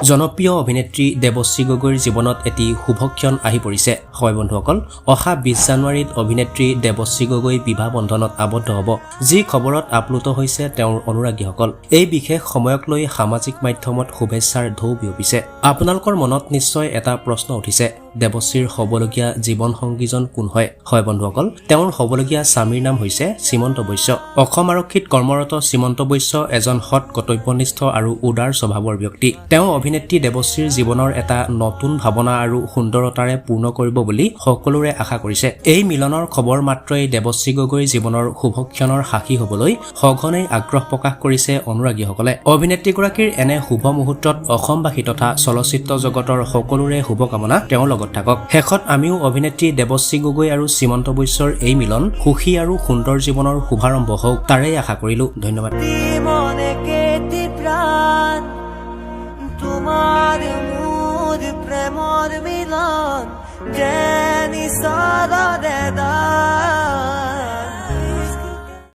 জনপ্ৰিয় অভিনেত্ৰী দেৱশ্ৰী গগৈৰ জীৱনত এটি শুভক্ষণ আহি পৰিছে। হয় বন্ধুসকল, অহা 20 জানুৱাৰীত অভিনেত্ৰী দেৱশ্ৰী গগৈ বিবাহ বন্ধনত আবদ্ধ হ'ব, যি খবৰত আপ্লুত হৈছে তেওঁৰ অনুৰাগীসকল। এই বিশেষ সময়ক লৈ সামাজিক মাধ্যমত শুভেচ্ছাৰ ঢৌ বিয়পিছে। আপোনালোকৰ মনত নিশ্চয় এটা প্ৰশ্ন উঠিছে, দেৱশ্ৰীৰ হ'বলগীয়া জীৱন সংগীজন কোন হয়? হয় বন্ধুসকল, তেওঁৰ হ'বলগীয়া স্বামীৰ নাম হৈছে শ্ৰীমন্ত বৈশ্য। অসম আৰক্ষীত কৰ্মৰত শ্ৰীমন্ত বৈশ্য এজন সৎ, কৰ্তব্যনিষ্ঠ আৰু উদাৰ স্বভাৱৰ ব্যক্তি। তেওঁ অভিনেত্ৰী দেৱশ্ৰীৰ জীৱনৰ এটা নতুন ভাৱনা আৰু সুন্দৰতাৰে পূৰ্ণ কৰিব বুলি সকলোৰে আশা কৰিছে। এই মিলনৰ খবৰ মাত্ৰই দেৱশ্ৰী গগৈৰ জীৱনৰ শুভক্ষণৰ সাক্ষী হ'বলৈ সঘনেই আগ্ৰহ প্ৰকাশ কৰিছে অনুৰাগীসকলে। অভিনেত্ৰীগৰাকীৰ এনে শুভ মুহূৰ্তত অসমবাসী তথা চলচ্চিত্ৰ জগতৰ সকলোৰে শুভকামনা তেওঁৰ লগত থাকক। শেষত আমিও অভিনেত্ৰী দেৱশ্ৰী গগৈ আৰু শ্ৰীমন্ত বৈশ্যৰ এই মিলন সুখী আৰু সুন্দৰ জীৱনৰ শুভাৰম্ভ হওক, তাৰেই আশা কৰিলো। ধন্যবাদ। মনে কেটি প্ৰাণ, তোমাৰ মোৰ প্ৰেমৰ মিলন।